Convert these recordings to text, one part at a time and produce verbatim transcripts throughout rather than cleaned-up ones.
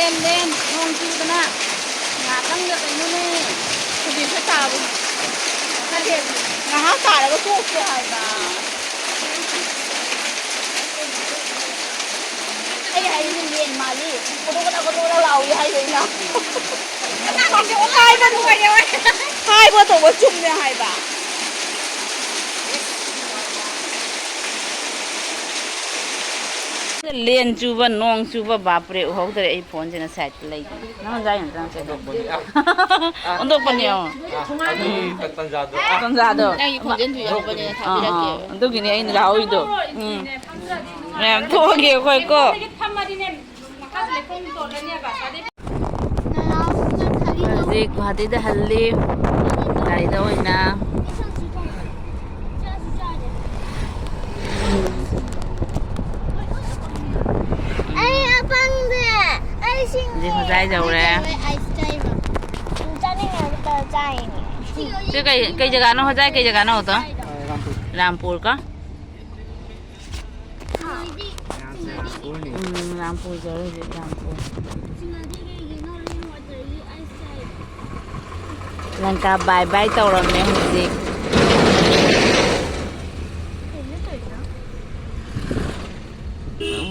ꯂꯦꯟ, ꯂꯦꯟ, ꯅꯣꯡ ꯆꯨꯗꯅ ꯉꯥꯛꯇꯪꯗ ꯀꯩꯅꯣꯅꯦ, ꯍꯧꯖꯤꯛꯁꯨ ꯇꯥꯕ ꯅꯠꯇꯦ, ꯉꯥꯏꯍꯥꯛ ꯇꯥꯔꯒ ꯇꯣꯛꯀꯦ ꯍꯥꯏꯕ꯫ ꯑꯩ ꯍꯥꯏꯔꯤꯁꯦ ꯂꯦꯟ ꯃꯥꯜꯂꯤ, ꯀꯣꯗꯣꯛ ꯀꯗꯥꯛ ꯀꯣꯗꯣꯛ ꯀꯗꯥꯛ ꯂꯥꯎꯏ ꯍꯥꯏꯕ ꯑꯩꯅ꯫ ꯍꯥꯏꯕ ꯅꯨꯡꯉꯥꯏꯌꯦ꯫ ꯍꯥꯏꯕ ꯇꯧꯕ ꯆꯨꯝꯃꯦ ꯍꯥꯏꯕ꯫ ꯂꯦꯟ ꯆꯨꯕ, ꯅꯣꯡ ꯆꯨꯕ, ꯕꯥꯞꯔꯦ, ꯎꯍꯧꯗ꯭ꯔꯦ ꯑꯩ ꯐꯣꯟꯁꯤꯅ ꯁꯥꯏꯠꯇ ꯂꯩꯗꯅ꯫ ꯅꯪ ꯉꯁꯥꯏ ꯌꯥꯝ ꯆꯪꯉꯛꯀꯦ꯫ ꯑꯣꯟꯊꯣꯛꯄꯅꯦ, ꯌꯦꯡꯉꯣ꯫ ꯑꯥ, ꯑꯗꯨꯒꯤ ꯇꯟꯖꯥꯗꯣ꯫ ꯇꯟꯖꯥꯗꯣ꯫ ꯑꯩꯒꯤ ꯈꯣꯟꯖꯦꯜꯁꯨ ꯌꯥꯎꯕꯅꯤꯅ ꯑꯥ, ꯑꯥ, ꯊꯥꯕꯤꯔꯛꯀꯦ꯫ ꯑꯗꯨꯒꯤꯅꯦ ꯑꯩꯅ ꯂꯥꯎꯔꯤꯗꯣ꯫ ꯎꯝ꯫ ꯃꯌꯥꯝ ꯊꯣꯛꯑꯒꯦ ꯑꯩꯈꯣꯏ ꯀꯣ꯫ ꯐꯝꯃꯗꯤꯅꯦ, ꯃꯈꯥꯁꯦ ꯂꯩꯈꯣꯝ ꯇꯣꯜꯂꯅꯦꯕ꯫ ꯑꯗꯩ ꯍꯧꯖꯤꯛ ꯒꯨꯍꯥꯇꯤꯗ ꯍꯜꯂꯤ꯫ ꯒꯥꯔꯤꯗ ꯑꯣꯏꯅ꯫ ꯑꯩ ꯑꯄꯪꯁꯦ, ꯑꯩ ꯁꯤꯡꯉꯦ꯫ ꯍꯧꯖꯤꯛ ꯍꯣꯖꯥꯏ ꯌꯧꯔꯦ꯫ ꯑꯩ ꯆꯥꯏꯕ꯫ ꯆꯥꯅꯤꯡꯉꯦ, ꯑꯝꯇ ꯆꯥꯏꯅꯦ꯫ ꯁꯤ ꯀꯩ, ꯀꯩ ꯖꯒꯥꯅꯣ, ꯍꯣꯖꯥꯏ ꯀꯩ ꯖꯒꯥꯅꯣ ꯑꯗꯣ? ꯔꯥꯝꯄꯨꯔ ꯀꯣ? ꯎꯝ, ꯔꯥꯝꯄꯨꯔ ꯌꯧꯔꯦ ꯍꯧꯖꯤꯛ, ꯔꯥꯝꯄꯨꯔ꯫ ꯂꯪꯀꯥ ꯕꯥꯏ ꯕꯥꯏ ꯇꯧꯔꯝꯃꯦ ꯍꯧꯖꯤꯛ꯫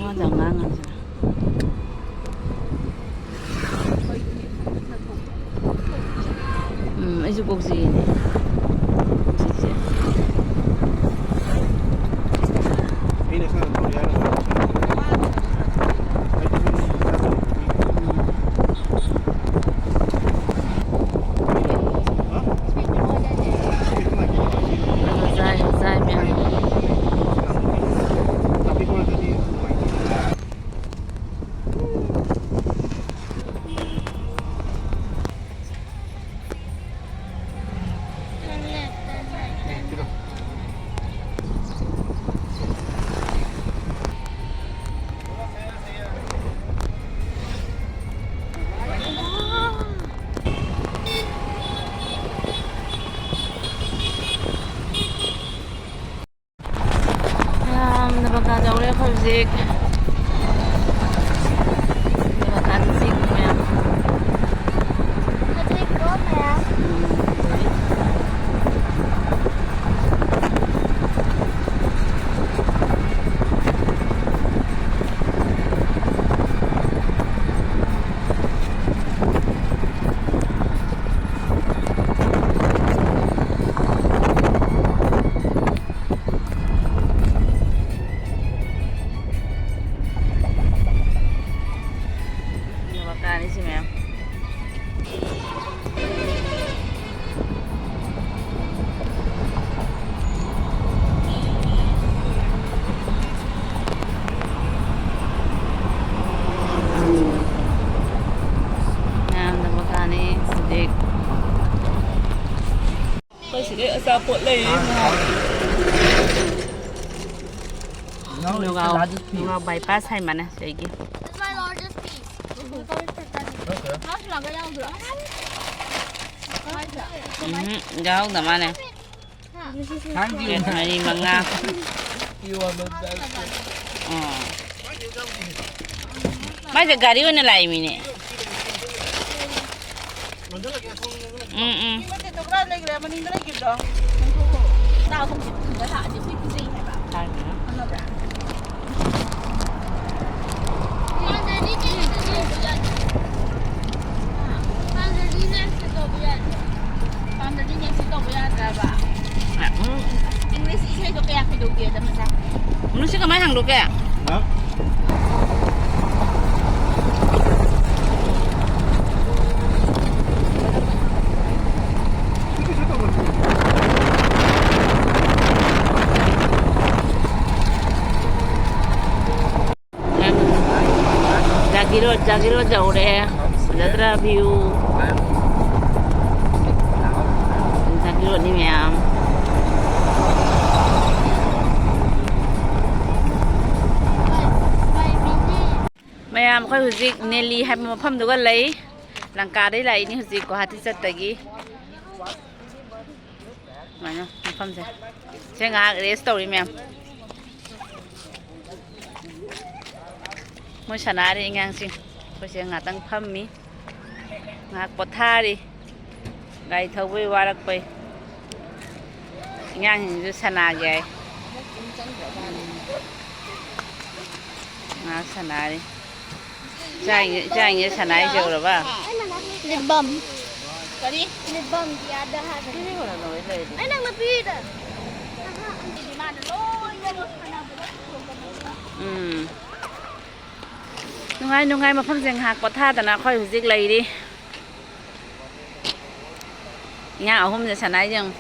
ꯋꯥꯗ ꯉꯥꯡꯉꯁꯤꯔ? ꯎꯝ, ꯑꯩꯁꯨ ꯀꯣꯛ ꯆꯤꯛꯏꯅꯦ꯫ ꯁꯤꯁꯦ꯫ ꯆꯥꯏ, ꯆꯥꯏ ꯃꯌꯥꯝ꯫ ꯌꯥꯝꯅ ꯕꯀꯥ ꯇꯧꯔꯦ ꯑꯩꯈꯣꯏ ꯍꯧꯖꯤꯛ꯫ ꯕꯀꯥꯗ ꯁꯤ ꯑꯆꯥꯄꯣꯠ ꯂꯩꯔꯤ꯫ ꯅꯨꯡꯉꯥꯏ꯫ ꯅꯨꯡꯉꯥꯏ꯫ ꯅꯨꯡꯉꯥꯏ꯫ ꯅꯨꯡꯉꯥꯏ꯫ ꯕꯥꯏꯄꯥꯁ ꯍꯥꯏ ꯃꯥꯅꯦ ꯁꯤꯒꯤ꯫ That's my largest piece. ꯃꯥꯁꯨ ꯂꯥꯛꯄ ꯌꯥꯎꯗ꯭ꯔꯣ? ꯎꯝ, ꯌꯥꯎꯗ ꯃꯥꯅꯦ꯫ Thank you. ꯄ꯭ꯂꯦꯠ ꯃꯔꯤ ꯃꯉꯥ꯫ You are not bad. ꯑꯣ꯫ ꯃꯥꯏꯁꯦ ꯒꯥꯔꯤ ꯑꯣꯏꯅ ꯂꯥꯛꯏꯃꯤꯅꯦ꯫ ꯎꯝ, ꯎꯝ꯫ ꯃꯅꯤꯡꯗ ꯂꯩꯈꯤꯕꯗꯣ꯫ ꯆꯥꯛ ꯑꯍꯨꯝꯁꯦ ꯄꯨꯟꯅ ꯂꯥꯛꯑꯗꯤ ꯑꯩꯈꯣꯏ ꯄꯤꯖꯩ ꯍꯥꯏꯕ꯫ ꯈꯪꯉꯕ꯭ꯔꯥ? ꯄꯥꯝꯗ꯭ꯔꯗꯤ next ꯇꯧꯕ ꯌꯥꯗ꯭ꯔꯕ? ꯎꯝ꯫ English ꯏꯁꯩꯗꯣ ꯀꯌꯥ ꯀꯩꯗꯧꯒꯦꯗ ꯃꯆꯥ? ꯃꯅꯨꯡꯁꯤ ꯀꯃꯥꯏꯅ ꯍꯥꯡꯗꯣꯛꯀꯦ? ꯍꯥ? ꯖꯥꯒꯤꯔꯣꯠ, ꯖꯥꯒꯤꯔꯣꯠ ꯌꯧꯔꯦ꯫ ꯐꯖꯗ꯭ꯔꯥ view? ꯖꯥꯒꯤꯔꯣꯠꯅꯤ ꯃꯌꯥꯝ꯫ ꯃꯌꯥꯝ, ꯑꯩꯈꯣꯏ ꯍꯧꯖꯤꯛ ꯅꯦꯂꯤ ꯍꯥꯏꯕ ꯃꯐꯝꯗꯨꯒ ꯂꯩ꯫ ꯂꯪꯀꯥꯗꯩ ꯂꯥꯛꯏꯅꯤ ꯍꯧꯖꯤꯛ ꯒꯨꯋꯥꯍꯥꯇꯤ ꯆꯠꯇꯒꯤ꯫ ꯁꯨꯃꯥꯏꯅ ꯃꯐꯝꯁꯦ꯫ ꯁꯤ ꯉꯥꯏꯍꯥꯛ rest ꯇꯧꯔꯤ ꯃꯌꯥꯝ꯫ ꯃꯣꯏ ꯁꯥꯟꯅꯔꯤ ꯑꯉꯥꯡꯁꯤꯡ꯫ ꯑꯩꯈꯣꯏꯁꯦ ꯉꯥꯛꯇꯪ ꯐꯝꯃꯤ꯫ ꯉꯥꯏꯍꯥꯛ ꯄꯣꯊꯥꯔꯤ꯫ ꯒꯥꯔꯤ ꯊꯧꯕꯩ ꯋꯥꯔꯛꯄꯩ꯫ ꯑꯉꯥꯡꯁꯤꯡꯁꯨ ꯁꯥꯟꯅꯒꯦ ꯍꯥꯏ꯫ ꯉꯥꯏꯍꯥꯛ ꯁꯥꯟꯅꯔꯤ꯫ ꯏꯆꯥ-, ꯏꯆꯥꯁꯤꯡꯁꯦ ꯁꯥꯟꯅꯔꯤꯁꯦ ꯎꯔꯕ? Lip balm꯫ ꯀꯔꯤ? Lip balm ꯌꯥꯗ ꯍꯥꯏꯕꯅꯤ꯫ ꯑꯩ ꯅꯪꯅ ꯄꯤꯔꯤꯗ꯫ ꯎꯝ꯫ ꯅꯨꯡꯉꯥꯏ ꯅꯨꯡꯉꯥꯏ ꯃꯐꯝꯁꯦ ꯉꯥꯏꯍꯥꯛ ꯄꯣꯊꯥꯗꯅ ꯑꯩꯈꯣꯏ ꯍꯧꯖꯤꯛ ꯂꯩꯔꯤ꯫ ꯏꯉꯥ ꯑꯍꯨꯝꯁꯦ ꯁꯥꯟꯅꯩꯁꯦ ꯌꯦꯡꯉꯨ꯫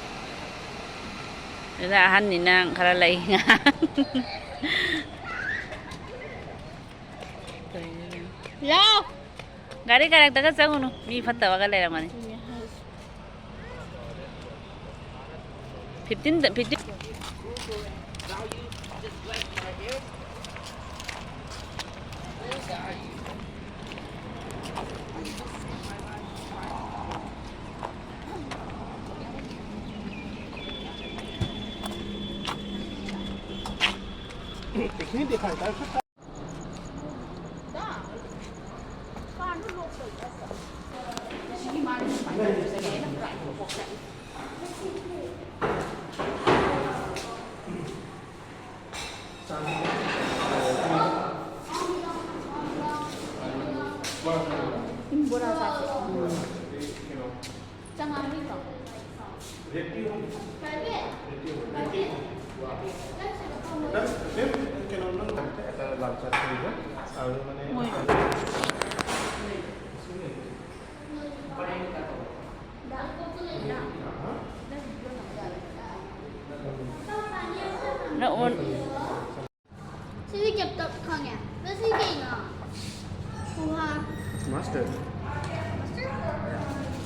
ꯁꯤꯗ ꯑꯍꯟꯅꯤꯅ ꯈꯔ ꯂꯩ꯫ ꯂꯥꯎ! ꯒꯥꯔꯤ ꯀꯔꯛꯇꯒ ꯆꯪꯉꯨꯅꯨ, ꯃꯤ ꯐꯠꯇꯕꯒ ꯂꯩꯔꯝꯒꯅꯤ꯫ ꯑꯗꯨꯅꯦ ꯍꯥꯏꯁꯦ꯫ ꯐꯤꯐꯇꯤꯟꯗ ꯐꯤꯐꯇꯤꯟ꯫ ꯕꯣꯔꯥ ꯆꯥꯁꯦ꯫ ꯆꯉꯥꯡ ꯂꯩꯇ꯭ꯔꯣ? ꯃꯣꯏ ꯅꯛꯑꯣ꯫ ꯁꯤꯗꯤ ꯀꯦꯞꯇꯞ ꯈꯪꯉꯦ꯫ ꯑꯗꯣ ꯁꯤ ꯀꯩꯅꯣ? ꯈꯨꯍꯥ꯫ Mustard. Mustard?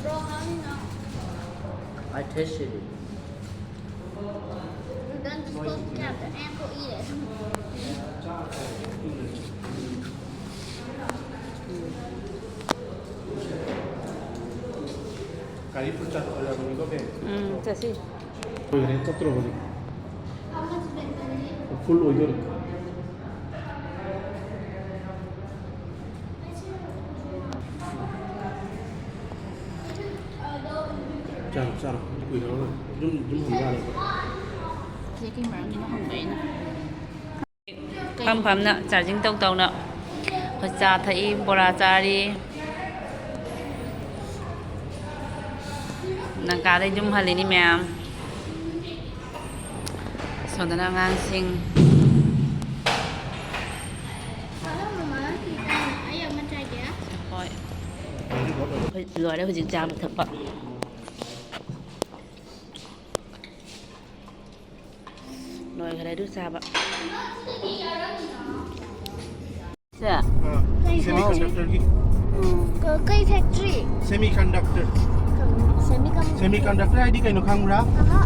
Bro, how do you know? I tasted it. You don't disclose the captain and go eat it. ꯒꯥꯔꯤ ꯐꯨꯜ ꯆꯠꯄ ꯑꯣꯏꯔꯕꯅꯤꯀꯣ, ꯕꯦꯝ? ꯎꯝ, ꯆꯠꯁꯤ꯫ ꯂꯣꯏꯈ꯭ꯔꯦ, ꯆꯠꯇ꯭ꯔꯣꯕꯅꯤ꯫ ꯐꯨꯜ ꯑꯣꯏꯗꯣꯔꯦ꯫ ꯆꯥꯔꯣ, ꯆꯥꯔꯣ꯫ ꯀꯨꯏꯔꯔꯣꯏ꯫ ꯑꯗꯨꯝ, ꯑꯗꯨꯝ ꯍꯪ ꯌꯥꯔꯦ꯫ ꯆꯦ ꯀꯩ ꯃꯔꯝꯒꯤꯅꯣ ꯍꯪꯕ ꯑꯩꯅ꯫ ꯐꯝ ꯐꯝꯅ ꯆꯥꯔꯖꯤꯡ ꯇꯧ ꯇꯧꯅ ꯑꯩꯈꯣꯏ ꯆꯥ ꯊꯛꯏ, ꯕꯣꯔꯥ ꯆꯥꯔꯤ꯫ ꯅꯪ ꯀꯥꯗꯩ ꯌꯨꯝ ꯍꯜꯂꯤꯅꯤ ꯃꯌꯥꯝ꯫ ꯁꯣꯝꯗꯅ ꯑꯉꯥꯡꯁꯤꯡ꯫ ꯍꯣꯏ꯫ ꯑꯩꯈꯣꯏ ꯂꯣꯏꯔꯦ ꯍꯧꯖꯤꯛ ꯆꯥꯕ ꯊꯛꯄ꯫ ꯂꯣꯏꯈ꯭ꯔꯦ ꯑꯗꯨ ꯆꯥꯕ꯫ ꯁꯦ꯫ ꯑꯥ, ꯀꯩ semiconductor ꯒꯤ꯫ ꯎꯝ꯫ ꯀ-, ꯀꯩ factory? Semiconductor꯫ ꯀꯩꯅꯣ? Semiconductor? Semiconductor ꯍꯥꯏꯗꯤ ꯀꯩꯅꯣ ꯈꯪꯕ꯭ꯔꯥ? ꯑꯍꯥ꯫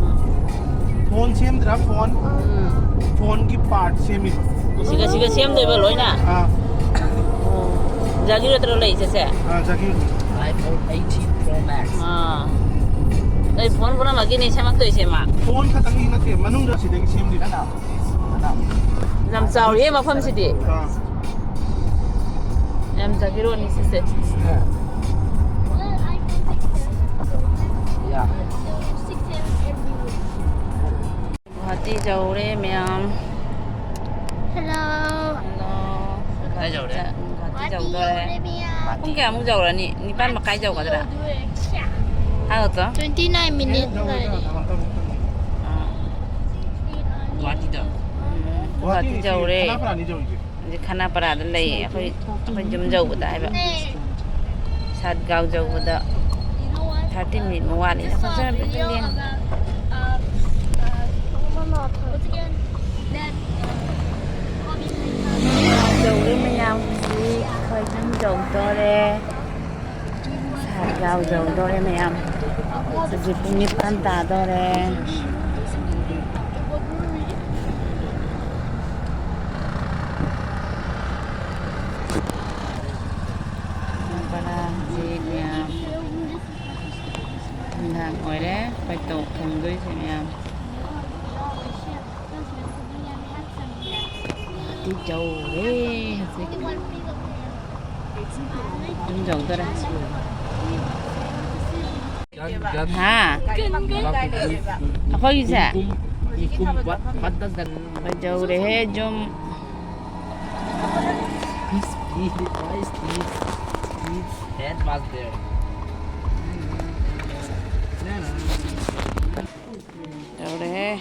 ꯐꯣꯟ ꯁꯦꯝꯗ꯭ꯔꯥ? ꯐꯣꯟ, ꯎꯝ꯫ ꯐꯣꯟꯒꯤ ꯄꯥꯔꯠ ꯁꯦꯝꯃꯤꯕ꯫ ꯁꯤꯒ, ꯁꯤꯒ ꯁꯦꯝꯗꯣꯏꯕ ꯂꯣꯏꯅ? ꯑꯥ꯫ ꯑꯣ꯫ ꯖꯥꯒꯤꯔꯣ ꯅꯠꯇ꯭ꯔꯣ ꯂꯩꯔꯤꯁꯦ, ꯁꯦ? ꯑꯥ, ꯖꯥꯒꯤꯔꯣ꯫ ꯑꯥ꯫ ꯅꯣꯏ ꯐꯣꯟ ꯄꯨꯝꯅꯃꯛꯀꯤꯅꯦ ꯁꯦꯝꯃꯛꯇꯣꯏꯁꯦ ꯃꯥ? ꯐꯣꯟ ꯈꯛꯇꯪꯒꯤ ꯅꯠꯇꯦ, ꯃꯅꯨꯡꯗ ꯁꯤꯗꯒꯤ ꯁꯦꯝꯗꯣꯏꯅꯦ꯫ ꯌꯥꯝ ꯆꯥꯎꯔꯤꯍꯦ ꯃꯐꯝꯁꯤꯗꯤ꯫ ꯑꯥ꯫ ꯌꯥꯝ ꯖꯥꯒꯤꯔꯣꯅꯤ ꯁꯤꯁꯦ꯫ ꯒꯨꯍꯥꯇꯤ ꯌꯧꯔꯦ ꯃꯌꯥꯝ꯫ Hello꯫ Hello꯫ ꯀꯥꯏ ꯌꯧꯔꯦ? ꯒꯨꯍꯥꯇꯤ ꯌꯧꯗꯣꯔꯦ꯫ ꯄꯨꯡ ꯀꯌꯥꯃꯨꯛ ꯌꯧꯔꯅꯤ? ꯅꯤꯄꯥꯟ ꯃꯈꯥꯏ ꯌꯧꯒꯗ꯭ꯔꯥ? ꯍꯥꯏꯔꯛꯑꯣ꯫ Twenty nine minute ꯂꯩꯔꯤ꯫ ꯑꯥ꯫ ꯒꯨꯍꯥꯇꯤꯗ꯫ ꯎꯝ, ꯒꯨꯍꯥꯇꯤ ꯌꯧꯔꯦ꯫ ꯈꯅꯥꯄꯔꯥꯅꯤ ꯌꯧꯔꯤꯁꯦ꯫ ꯍꯧꯖꯤꯛ ꯈꯅꯥꯄꯔꯥꯗ ꯂꯩꯌꯦ꯫ ꯑꯩꯈꯣꯏ, ꯑꯩꯈꯣꯏ ꯌꯨꯝ ꯌꯧꯕꯗ ꯍꯥꯏꯕ꯫ ꯁꯥꯠꯒꯥꯎ ꯌꯧꯕꯗ thirty minute ꯃꯨꯛ ꯋꯥꯠꯂꯤ꯫ ꯑꯩꯈꯣꯏ ꯆꯠꯅꯕꯤ ꯑꯗꯨꯝ ꯌꯦꯡꯉꯤ꯫ ꯌꯧꯔꯦ ꯃꯌꯥꯝ, ꯍꯧꯖꯤꯛ ꯑꯩꯈꯣꯏ ꯌꯨꯝ ꯌꯧꯗꯣꯔꯦ꯫ ꯁꯥꯠꯒꯥꯎ ꯌꯧꯗꯣꯔꯦ ꯃꯌꯥꯝ꯫ ꯍꯧꯖꯤꯛ ꯄꯨꯡ ꯅꯤꯄꯥꯟ ꯇꯥꯗꯣꯔꯦ꯫ ꯈꯅꯥꯄꯔꯥ ꯍꯧꯖꯤꯛ ꯃꯌꯥꯝ ꯅꯨꯡꯗꯥꯡ ꯑꯣꯏꯔꯦ꯫ ꯑꯩꯈꯣꯏ ꯇꯧ ꯊꯣꯡꯗꯣꯏꯁꯦ ꯃꯌꯥꯝ꯫ ꯒꯨꯍꯥꯇꯤ ꯌꯧꯔꯦ ꯍꯧꯖꯤꯛ꯫ ꯌꯨꯝ ꯌꯧꯗꯣꯔꯦ꯫ ꯍꯥ? ꯑꯩꯈꯣꯏꯒꯤꯁꯦ? ꯑꯩꯈꯣꯏ ꯌꯧꯔꯦꯍꯦ ꯌꯨꯝ꯫ Head was there. ꯌꯧꯔꯦꯍꯦ꯫